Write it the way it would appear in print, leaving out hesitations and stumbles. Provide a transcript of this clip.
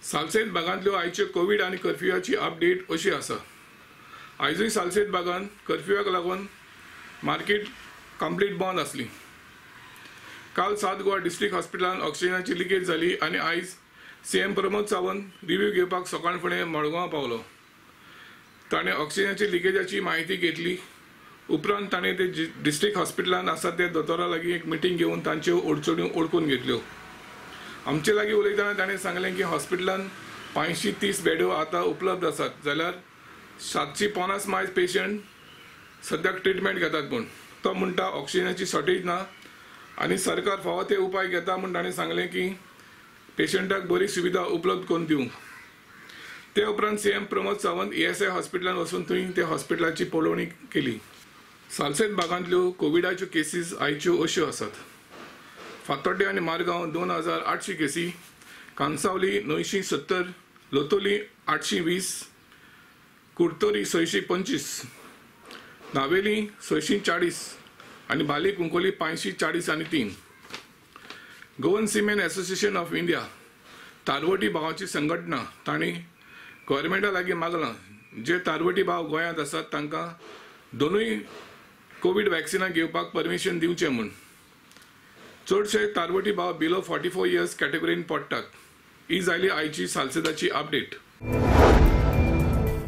सालसेत भागांतल्यो आयच्यो कोवीड आनी कर्फ्युवाची अपडेट अशी आसा. आयजूय सालसेत भागान कर्फ्युवाक लागून मार्केट कंप्लीट बंद आसली. काल साउथ गोवा डिस्ट्रिक्ट हॉस्पिटलान ऑक्सिजनाची लिकेज जाली आनी आयज सीएम प्रमोद सावंत रिव्यू घेवपाक सकाळ फुडें मडगांव पावलो. ताणें ऑक्सिजनाची लिकेजाची म्हायती घेतली. उपरांत ताणें ते डिस्ट्रिक्ट हॉस्पिटलान आसा ते दोतोरा लागीं एक मिटींग घेवन तांच्यो अडचण्यो ओळखून घेतल्यो. आमचे लागीं उलयतना ताणें सांगलें की हॉस्पिटलान 530 बेड्यो आतां उपलब्ध आसात, जाल्यार 750 मायज पेशंट सद्याक ट्रिटमेंट घेतात. पूण तो म्हणटा ऑक्सिजनाची शॉर्टेज ना आनी सरकार फावो ते उपाय घेता म्हूण ताणें सांगलें की पेशंटाक बरी सुविधा उपलब्ध करून दिवंक. ते उपरांत सीएम प्रमोद सावंत ESI हॉस्पिटलान वचून थंय ते हॉस्पिटलाची पळोवणी केली. सालसेत भागांतल्यो कोविडाच्यो केसीस आयच्यो अश्यो आसात. फातोड्डें आनी मारगांव 2800 केसी, कांसावली 970, लोतोली 820, कुडतोरी 625, नावेली 640 आनी बाली कुंकोली 540 आनी 3. Goan seamen association of India तारवटी भावाची संघटना तांणी गव्हर्मेंटा लागीं मागलां जे तारवटी भाव गोंयांत आसात तांकां दोनूय कोवीड वॅक्सिनां घेवपाक परमिशन दिवचें म्हूण. चडशे तारवटी भाव बिलो 44 इयर्स कॅटेगरीन पडटात. ही जाली आयची सालसेताची अपडेट.